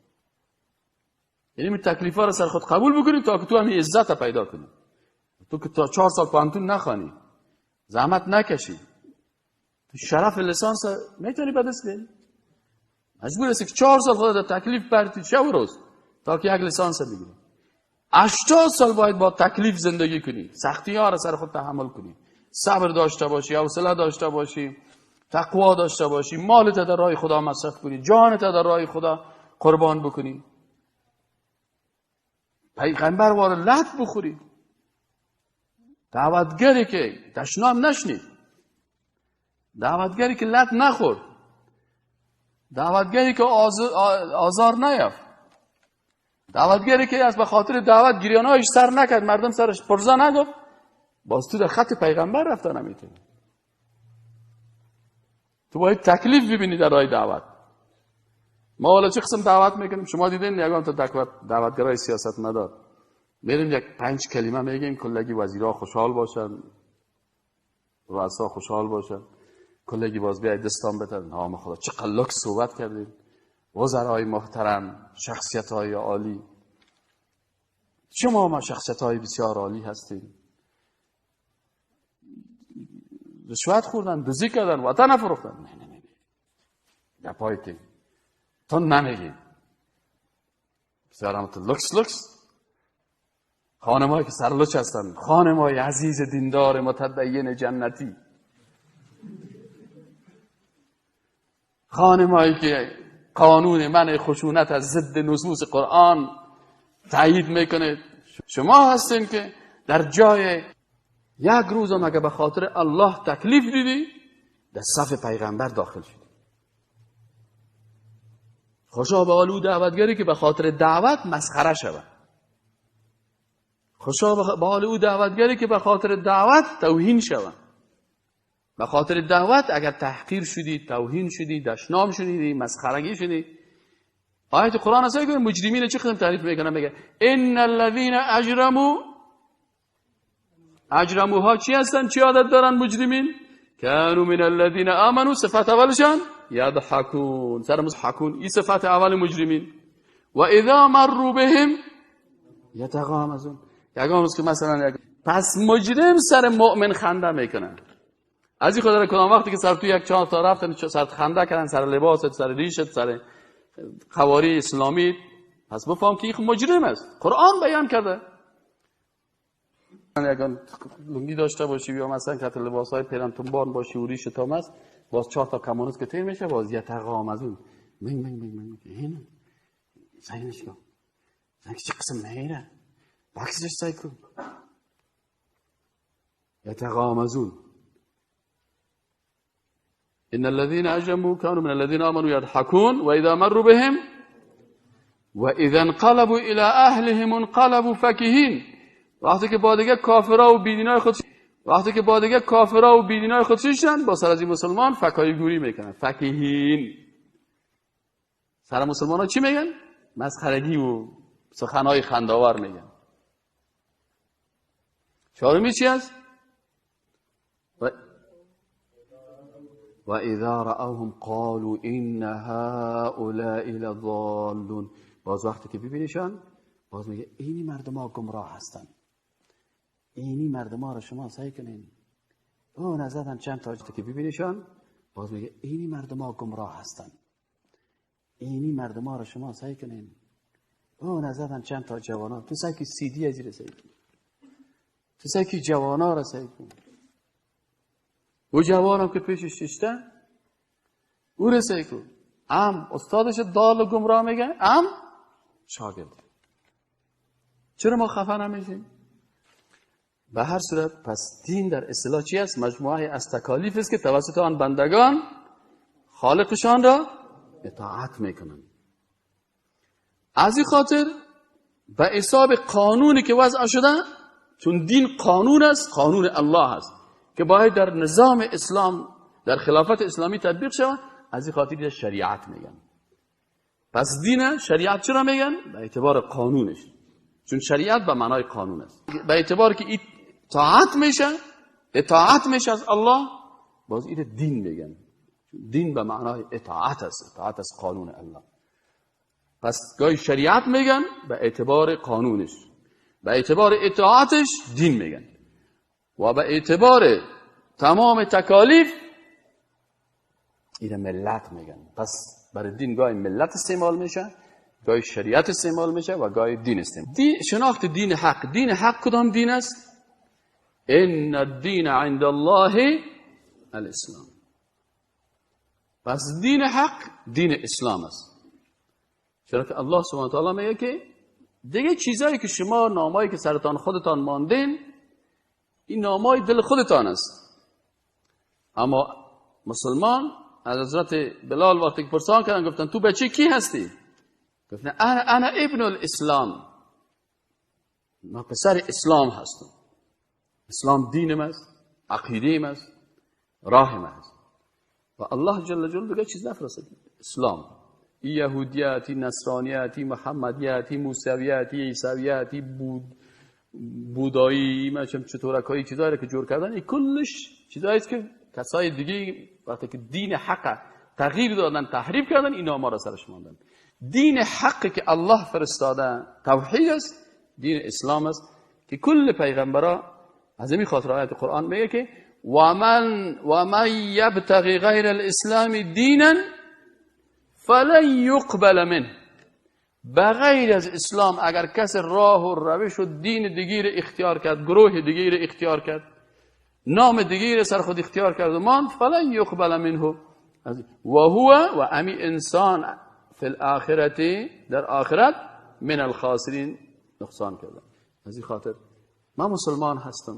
اینمی تکلیفا را سر خود قبول بکنی تا که تو همین عزت پیدا کنی. تو که تا 4 سال پانتون نخوانی، زحمت نکشی، تو شرف لیسانس میتونی به دست بیاری؟ مجبور هستی که 4 سال خود در تکلیف برتی شب و روز تا که یک لیسانس بگیری. 80 سال باید با تکلیف زندگی کنی، سختی ها را سر خود تحمل کنی، صبر داشته باشی، حوصله داشته باشی، تقوا داشته باشی، مالت در راه خدا مصرف کنی، جانت در راه خدا قربان بکنی، پیغمبر وار لط بخوری، دعوتگری که دشنام نشنید، دعوتگری که لط نخورد، دعوتگری که آزار نیافت، دعوتگری که از به خاطر دعوت گریانهایش سر نکرد، مردم سرش پرزه نگفت، باز تو در خط پیغمبر رفتن نمیتونی. تو باید تکلیف ببینی در راه دعوت. ما حالا چه قسم دعوت میکنیم؟ شما دیدین یگان تا دعوتگرای سیاست مدار میریم یک 5 کلمه میگیم، کلگی وزیرا خوشحال باشن، رؤسا خوشحال باشن، کلگی باز بیای دستان بتن، نام خدا چه قلک صحبت کردیم، وزرای محترم، شخصیت های عالی، شما ما شخصیت های بسیار عالی هستیم، رشوت خوردن، دزدی کردن، وطن نفروختن. نه نه نه نه، گپای تو نمیگی. بسیار هم تو لکس لکس. خانمایی که سرلوچ هستن، خانمای عزیز دیندار متدین جنتی، خانمایی که قانون منع خشونت از ضد نصوص قرآن تایید میکنه. شما هستین که در جای یک روز هم اگه به خاطر الله تکلیف دیدی، در صف پیغمبر داخل شدی. خوشا به حال او دعوتگری که به خاطر دعوت مسخره شود. خوشا به حال او دعوتگری که به خاطر دعوت توهین شود. به خاطر دعوت اگر تحقیر شدی، توهین شدی، دشنام شدی، مسخرگی شدی. آیت قرآن است که مجرمین چه قسم تعریف میکنه؟ میگه ان الذين اجرموا، اجرموها چی هستن؟ چی عادت دارن مجرمین؟ كانوا من الذين آمنوا، صفت اولشان یضحکون، سر مضحکون، این صفت اول مجرمین. و اذا مروا بهم یتغامزون. یگام که مثلا پس مجرم سر مؤمن خنده میکنن. از این خدا کدام وقتی که سر تو یک چهار تا رفتن سر خنده کردن، سر لباست، سر ریشت، سر قواری اسلامی، پس بفهم که این مجرم است. قرآن بیان کرده. اگر لنگی داشته باشی یا مثلا کت لباسای پیرن تنبان باشی و ریش تام است، باز 4 تا کمونیست که تیر میشه، باز یتغامزون، من من من من این سعی کن، سعی چه قسم میره عکسش سعی کن. یتغامزون ان الذين اجرموا كانوا من الذين امنوا يضحكون واذا مروا بهم واذا انقلبوا الى اهلهم انقلبوا فكهين. وقتی که با دیگه کافرا و بیدینای خود، وقتی که با دیگه کافرا و بیدینای خود شیشن، با سر از این مسلمان فکای گوری میکنن. فکهین سر مسلمان ها چی میگن؟ مسخرگی و سخنهای خنداور میگن. چهارمی چی هست؟ و اذا رأوهم قالوا ان هؤلاء لضالون. باز وقتی که ببینیشان باز میگه اینی مردم ها گمراه هستن، اینی مردم ها رو شما سعی کنین او نزدن چند تا که ببینیشان، باز میگه اینی مردم ها گمراه هستن، اینی مردم ها رو شما سعی کنین او نزدن چند تا جوانا. تو سعی که سیدی از سعی کن، تو سعی که جوانا رو سعی کن. او جوانم که پیشش ششته او رو سعی کن. ام استادش دال و گمراه میگه، ام شاگرد. چرا ما خفه نمیشیم؟ به هر صورت پس دین در اصطلاح چی است؟ مجموعه از تکالیف است که توسط آن بندگان خالقشان را اطاعت میکنند. از این خاطر به حساب قانونی که وضع شده، چون دین قانون است، قانون الله است که باید در نظام اسلام، در خلافت اسلامی تطبیق شود، از این خاطر شریعت میگن. پس دین شریعت چرا میگن؟ به اعتبار قانونش، چون شریعت به معنای قانون است. به اعتبار که اطاعت میشه، اطاعت میشه از الله، باز این دین میگن. دین به معنای اطاعت است، اطاعت از قانون الله. پس گاهی شریعت میگن به اعتبار قانونش، به اعتبار اطاعتش دین میگن، و به اعتبار تمام تکالیف این ملت میگن. پس برای دین گاهی ملت استعمال میشه، گاهی شریعت استعمال میشه و گاهی دین استعمال. شناخت دین حق. دین حق کدام دین است؟ ان الدین عند الله الاسلام. پس دین حق دین اسلام است. چرا که الله سبحانه و تعالی میگه که دیگه چیزایی که شما نامایی که سرتان خودتان ماندین، این نامای دل خودتان است. اما مسلمان از حضرت بلال وقتی که پرسان کردن گفتن تو بچه کی هستی؟ گفتن انا ابن الاسلام، من پسر اسلام هستم. اسلام دینم است، عقیده‌ام است، راهم است. و الله جل جلاله دیگه چیز نفرستاد، اسلام. ای یهودیت، ای نصرانیت، ای محمدیت، ای موسویت، ای عیسویت، ای بودایی، ما چطورکایی چیزایی که جور کردن، این کلش چیزایی است که کسای دیگه وقتی که دین حق تغییر دادن، تحریف کردن، اینا ما را سرش ماندن. دین حق که الله فرستاده توحید است، دین اسلام است که کل پیغمبرا از این خاطر آیت قرآن میگه که ومن یبتغی غیر الاسلام دینا فلن یقبل منه. بغیر از اسلام اگر کس راه و روش و دین دیگه اختیار کرد، گروه دیگه اختیار کرد، نام دیگه سر خود اختیار کرد و مان، فلن یقبل منه و هو و امی انسان فی الاخرة، در آخرت من الخاسرین، نقصان کرده. از این خاطر من مسلمان هستم،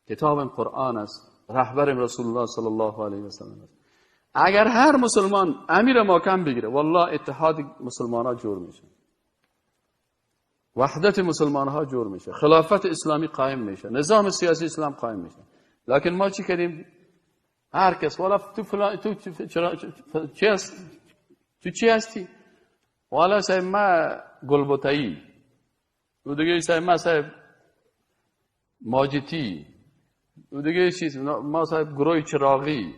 کتابم قرآن است، رهبرم رسول الله صلی الله علیه و سلم است. اگر هر مسلمان امیر ما کم بگیره، والله اتحاد مسلمان ها جور میشه، وحدت مسلمان ها جور میشه، خلافت اسلامی قائم میشه، نظام سیاسی اسلام قائم میشه. لکن ما چی کردیم؟ هر کس والا تو فلان، تو چی هست؟ تو چی هستی؟ والا صاحب ما گلبوتایی، و دیگه صاحب ما صاحب ماجتی، و دیگه چیز ما صاحب گروه چراغی.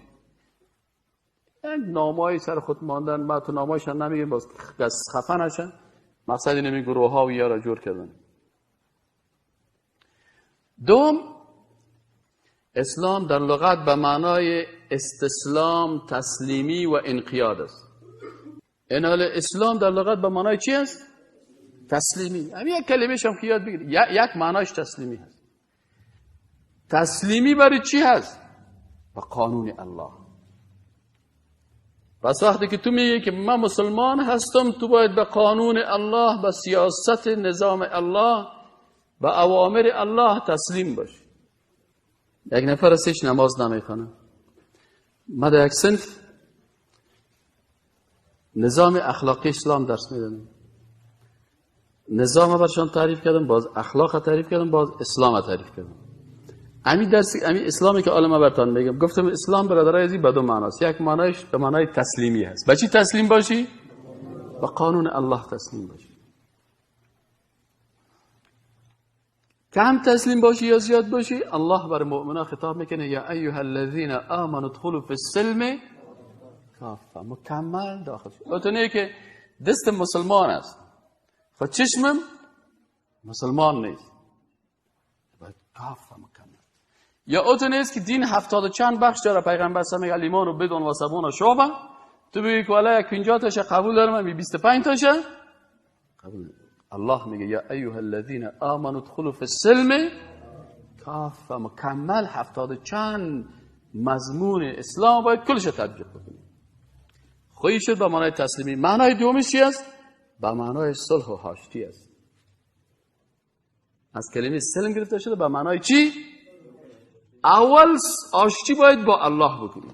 نامای سر خود ماندن، ما تو نامایشان نمیگیم باز خفه نشن. مقصد اینه گروه ها و یا را جور کردن. دوم، اسلام در لغت به معنای استسلام، تسلیمی و انقیاد است. این حال اسلام در لغت به معنای چی است؟ تسلیمی. همین یک کلمه شما که یاد بگیرید، یک معنایش تسلیمی هست. تسلیمی برای چی هست؟ به قانون الله. پس وقتی که تو میگی که من مسلمان هستم، تو باید به قانون الله، به سیاست نظام الله، به اوامر الله تسلیم باشی. یک نفر از هیچ نماز نمیخوانه. ما در یک صنف نظام اخلاقی اسلام درس میدادم. نظام برشان تعریف کردم، باز اخلاق تعریف کردم، باز اسلام تعریف کردم. همین درس، همین اسلامی که عالم براتون میگم، گفتم اسلام برادرای عزیز به دو معناست. یک معنایش به معنای تسلیمی هست. به چی تسلیم باشی؟ به قانون الله تسلیم باشی. کم تسلیم باشی یا زیاد باشی، الله بر مؤمنا خطاب میکنه یا ایها الذین آمنوا ادخلوا فی السلم کافه، مکمل داخل شو. اون که دست مسلمان است، خود چشمم مسلمان نیست، باید کافه مکمل. یا اون نیست که دین 70 چند بخش داره، پیغمبر صلی الله علیه و آله و بدون و سبون و شعبه، تو بگی که والا یک 50 تاشه قبول دارم، من 25 تاشه قبول ندارم. الله میگه یا ایها الذین آمنوا ادخلوا فی السلم کافه، مکمل 70 چند مضمون اسلام باید کلش تطبیق بکنی. خواهی شد به معنای تسلیمی. معنای دومش چی است؟ به معنای صلح و آشتی است. از کلمه سلم گرفته شده به معنای چی؟ اول آشتی باید با الله بکنی.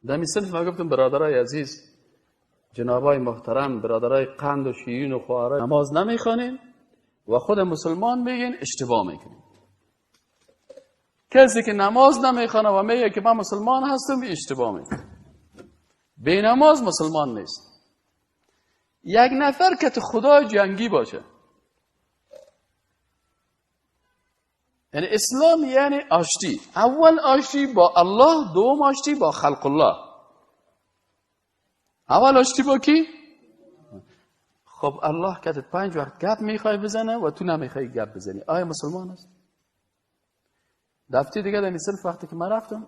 در این صنف ما گفتم برادرای عزیز، جنابای محترم، برادرای قند و شیرین و خواهرای، نماز نمیخوانین و خود مسلمان میگین اشتباه میکنین. کسی که نماز نمیخوانه و میگه که من مسلمان هستم، اشتباه میکنه. بی نماز مسلمان نیست. یک نفر که تو خدا جنگی باشه، یعنی اسلام یعنی آشتی. اول آشتی با الله، دوم آشتی با خلق الله. اول آشتی با کی؟ خب الله که 5 وقت گپ میخوای بزنه و تو نمیخوای گپ بزنی، آیا مسلمان است؟ دفعه دیگه در این صنف وقتی که من رفتم،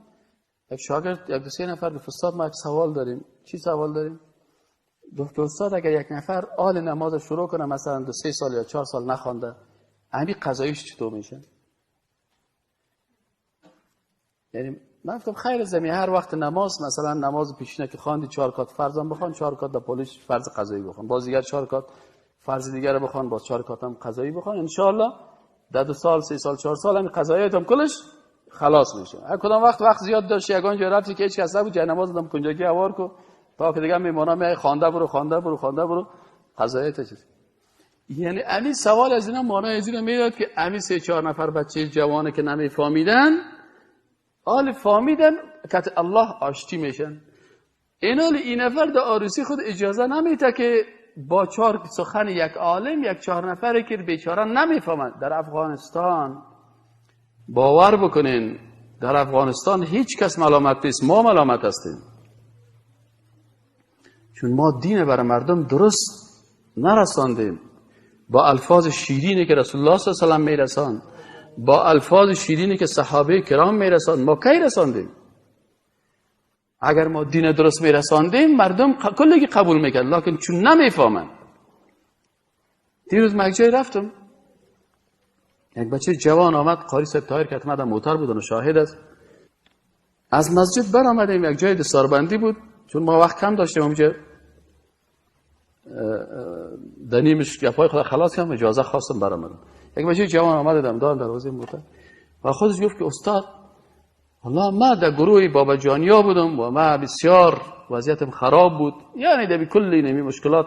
یک شاگرد، یک دو سه نفر گفت استاد ما یک سوال داریم. چی سوال داریم؟ گفت استاد اگر یک نفر آل نماز شروع کنه، مثلا 2 3 سال یا 4 سال نخوانده، همین قضاییش چطور میشه؟ یعنی من گفتم خیر زمین هر وقت نماز، مثلا نماز پیشینه که خواندی 4 رکعت فرضم بخوان، 4 رکعت در پولش فرض قضایی بخوان، باز دیگر 4 رکعت فرض دیگر رو بخوان، باز 4 رکعت هم قضایی بخوان، ان شاء الله در 2 سال 3 سال 4 سال همین قضاییت هم کلش خلاص میشه. هر کدام وقت زیاد داشتی یگان جا رفتی که هیچ کس نبود، جای نماز دادم کنجاگی هوار کو تا که دیگه میمانا می خوانده برو خوانده برو خوانده برو قضاییت چیز. یعنی امی سوال از اینا معنی از اینا میداد که امی 3-4 نفر بچه جوانه که نمیفهمیدن آل فهمیدن که الله آشتی میشن. اینا این نفر در عروسی خود اجازه نمیده که با 4 سخن یک عالم یک 4 نفره که بیچاره نمیفهمند. در افغانستان باور بکنین، در افغانستان هیچ کس ملامت نیست، ما ملامت هستیم، چون ما دین برای مردم درست نرساندیم. با الفاظ شیرینی که رسول الله صلی الله علیه و سلم میرساند، با الفاظ شیرینی که صحابه کرام میرساند، ما کی رساندیم؟ اگر ما دین درست میرساندیم مردم کلی قبول میکرد، لکن چون نمیفهمند. دیروز من یک جای رفتم، یک بچه جوان آمد، قاری صاحب طاهر که حتما موتر بود و شاهد است. از مسجد برآمدیم، یک جای دستاربندی بود، چون ما وقت کم داشتیم اونجا دنیمش گپای خدا خلاص کردم، اجازه خواستم برآمدم. یک بچه جوان آمد دم دار دروازه موتر و خودش گفت که استاد والله ما در گروه بابا جانیا بودم و ما بسیار وضعیتم خراب بود، یعنی در کل نمی مشکلات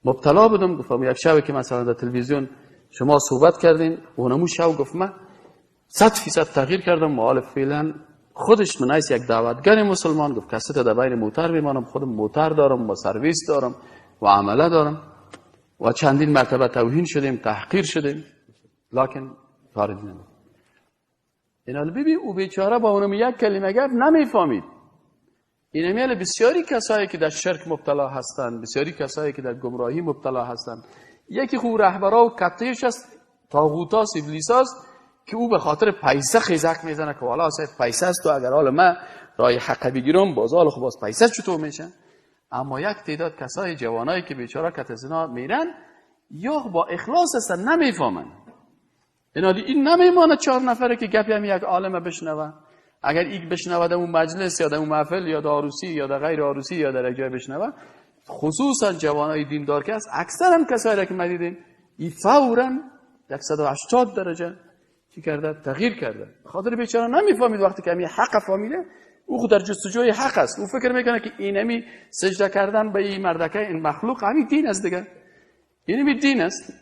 مبتلا بودم. گفتم یک شب که مثلا در تلویزیون شما صحبت کردین و اونمو شب گفت من 100% تغییر کردم و حال فعلا خودش من یک دعوتگر مسلمان گفت کسی تا در بین موتر میمانم، خودم موتر دارم و سرویس دارم و عمله دارم و چندین مرتبه توهین شدیم، تحقیر شدیم، لکن کار دین نمی‌کنم. اینا ببین او بیچاره با اونم یک کلمه گفت نمیفهمید. این میل بسیاری کسایی که در شرک مبتلا هستند، بسیاری کسایی که در گمراهی مبتلا هستند، یکی خو رهبرا و کتیش است، طاغوتاست، ابلیساست که او به خاطر پیسه خیزک میزنه که والا صاحب پیسه است و اگر حال من رای حق بگیرم باز حال خب باز پیسه چطور میشه. اما یک تعداد کسای جوانایی که بیچاره کت زنا میرن یا با اخلاص هستن نمیفهمن. اینا این نمیمانه 4 نفره که گپی هم یک عالمه بشنوه. اگر یک بشنوه در اون مجلس یا در اون محفل یا در عروسی یا در غیر عروسی یا در یک جای بشنوه، خصوصا جوانای دیندار که است، اکثرا کسایی را که ما دیدیم این فوراً 180 درجه چی کرده؟ تغییر کرده. خاطر بیچاره نمیفهمید وقتی که همین حق فهمیده، او خود در جستجوی حق است. او فکر میکنه که اینمی سجده کردن به این مردکه، این مخلوق، همین دین است دیگه، اینمی دین است.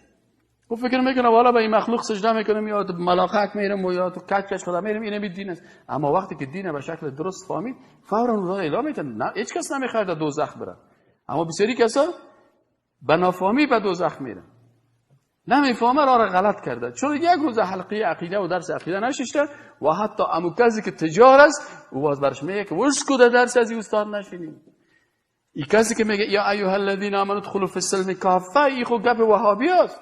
او فکر میکنه والا به این مخلوق سجده میکنم یا ملاقک میرم و یا تو کج کج خدا میرم، اینمی دین است. اما وقتی که دین به شکل درست فهمید، فورا اون را اعلام میکنه، نه هیچ کس نمیخواد در دوزخ بره. اما بسیاری کسا به نافهمی به دوزخ میرن، نمیفهمه، راه را غلط کرده، چون یک روز حلقه عقیده و درس عقیده نششته و حتی امو کسی که تجار است او باز برش میگه که وش کو در درس از استاد نشینی. این کسی که میگه یا ایها الذین آمنوا ادخلوا فی السلم کافه، این خو گپ وهابی است.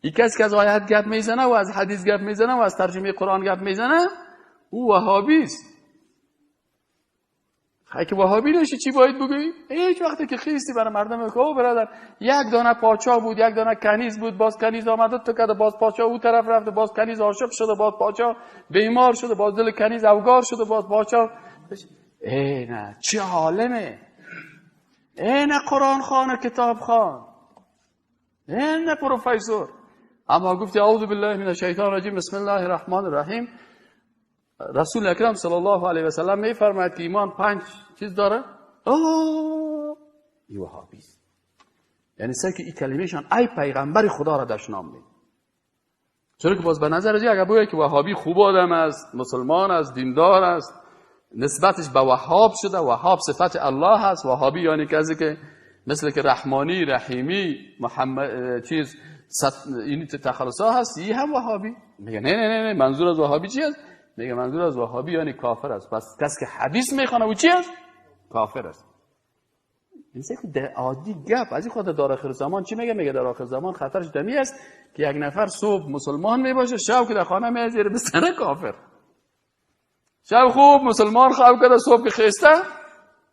این کسی که از آیات گپ میزنه و از حدیث گپ میزنه و از ترجمه قرآن گپ میزنه، او وهابی است. اگه وهابی نشی چی باید بگویی؟ هیچ وقتی که خیستی برای مردم که او برادر یک دانه پاچا بود، یک دانه کنیز بود، باز کنیز آمده تو کرده، باز پاچا او طرف رفته، باز کنیز عاشق شده، باز پاچا بیمار شده، باز دل کنیز اوگار شده، باز پاچا ای نه چه عالمه، ای نه قرآن خوان، کتاب خوان، ای نه پروفسور. اما گفتی اعوذ بالله من الشیطان الرجیم، بسم الله الرحمن الرحیم. رسول اکرم صلی الله علیه و سلم میفرماید که ایمان 5 چیز داره. اوه ای وهابی است. یعنی سر که این کلمهشان ای پیغمبر خدا را دشنام میده. چرا که باز به نظر از اگر بگه که وهابی خوب آدم است، مسلمان است، دیندار است، نسبتش به وهاب شده، وهاب صفت الله است، وهابی یعنی کسی که مثل که رحمانی، رحیمی، محمد چیز این تخلص هست، این هم وهابی. میگه نه نه نه، منظور از وهابی چی است؟ میگه منظور از وهابی یعنی کافر است. پس کسی که حدیث میخوانه او چی است؟ کافر است. این که عادی گپ از این خود در آخر زمان چی میگه؟ میگه در آخر زمان خطرش دمی است که یک نفر صبح مسلمان میباشه، شب که در خانه میاد زیر بستر کافر. شب خوب مسلمان خواب کرده، صبح که خسته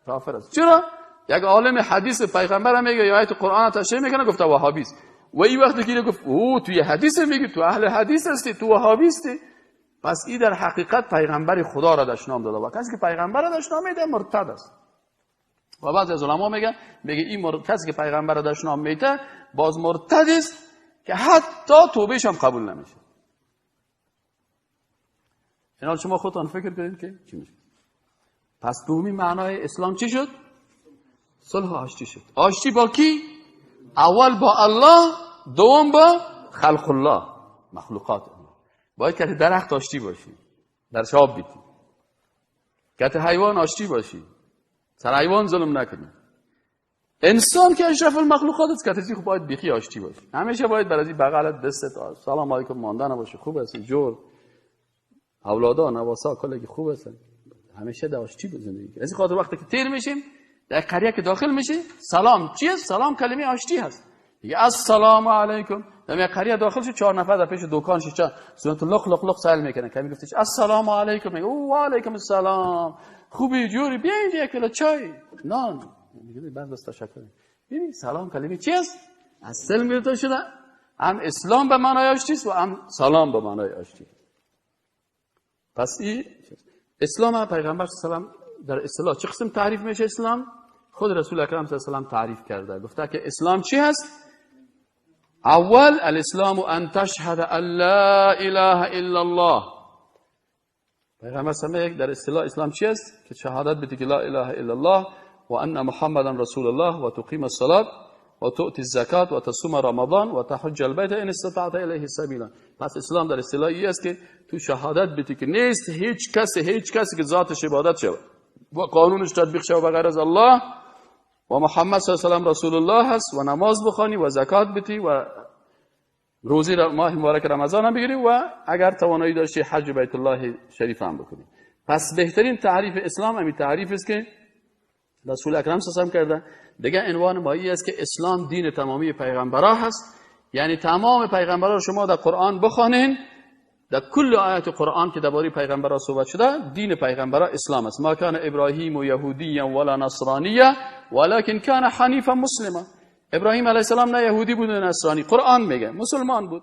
کافر است. چرا؟ یک عالم حدیث پیغمبر میگه یا آیت قرآن تشریح میکنه، گفته وهابی است. و این وقتی که گفت او توی حدیث میگی، تو اهل حدیث هستی، تو وهابی هستی. پس این در حقیقت پیغمبر خدا را دشنام داده و کسی که پیغمبر را دشنام میده مرتد است. و بعضی از علما میگه این کسی که پیغمبر را دشنام میده باز مرتد است که حتی توبهش هم قبول نمیشه. اینا شما خودتان فکر کنید که چی میشه. پس دومی معنای اسلام چی شد؟ صلح و آشتی شد. آشتی با کی؟ اول با الله، دوم با خلق الله، مخلوقات الله. باید که درخت آشتی باشی، در شاب بیتی، که حیوان آشتی باشی، سر حیوان ظلم نکنی. انسان که اشرف المخلوقات است، که خب باید بیخی آشتی باشی. همیشه باید برای بغلت دستت سلام علیکم مانده نباشه، خوب هستی، جور اولادا نواسا کلی خوب هستن، همیشه در آشتی زندگی. از این خاطر وقتی که تیر میشیم در قریه که داخل میشی، سلام چیه؟ سلام کلمه آشتی هست. دیگه السلام علیکم. در یک قریه داخل شد، 4 نفر در پیش دکان شش سنت لخ لخ لخ سال میکنن. کمی گفتش السلام علیکم، میگه او علیکم السلام، خوبی جوری، بیا اینجا یک کیلو چای نان. میگه بعد بس تشکر. ببین سلام کلمه چی است؟ از سلم گرفته شده، هم اسلام به معنای آشتی است و هم سلام به معنای آشتی. پس این اسلام پیغمبر صلی الله علیه و در اصطلاح چه قسم تعریف میشه اسلام؟ خود رسول اکرم صلی الله علیه و تعریف کرده، گفته که اسلام چی هست؟ اول الاسلام ان تشهد ان لا اله الا الله. پیغمبر صلی الله علیه و در اصطلاح اسلام چی است؟ که شهادت بدی که لا اله الا الله و ان محمدا رسول الله و تقیم الصلاه و تؤتی الزکات و تصوم رمضان و تحج البیت ان استطعت الیه سبیلا. پس اسلام در اصطلاح این است که تو شهادت بدی که نیست هیچ کسی که ذاتش عبادت شود و قانونش تطبیق شود بغیر از الله، و محمد صلی الله علیه و سلم رسول الله هست، و نماز بخوانی و زکات بدی و روزی ماه مبارک رمضان هم بگیری و اگر توانایی داشتی حج بیت الله شریف هم بکنی. پس بهترین تعریف اسلام همین تعریف است که رسول اکرم صلی الله علیه و سلم کرده. دیگه عنوان مایی است که اسلام دین تمامی پیغمبرا هست، یعنی تمام پیغمبرا رو شما در قرآن بخوانین، در کل آیات قرآن که درباره پیغمبرا صحبت شده، دین پیغمبرا اسلام است. ما کان ابراهیم یهودیا ولا نصرانیا ولكن کان حنیفا مسلما. ابراهیم علیه السلام نه یهودی بود نه نصرانی، قرآن میگه مسلمان بود.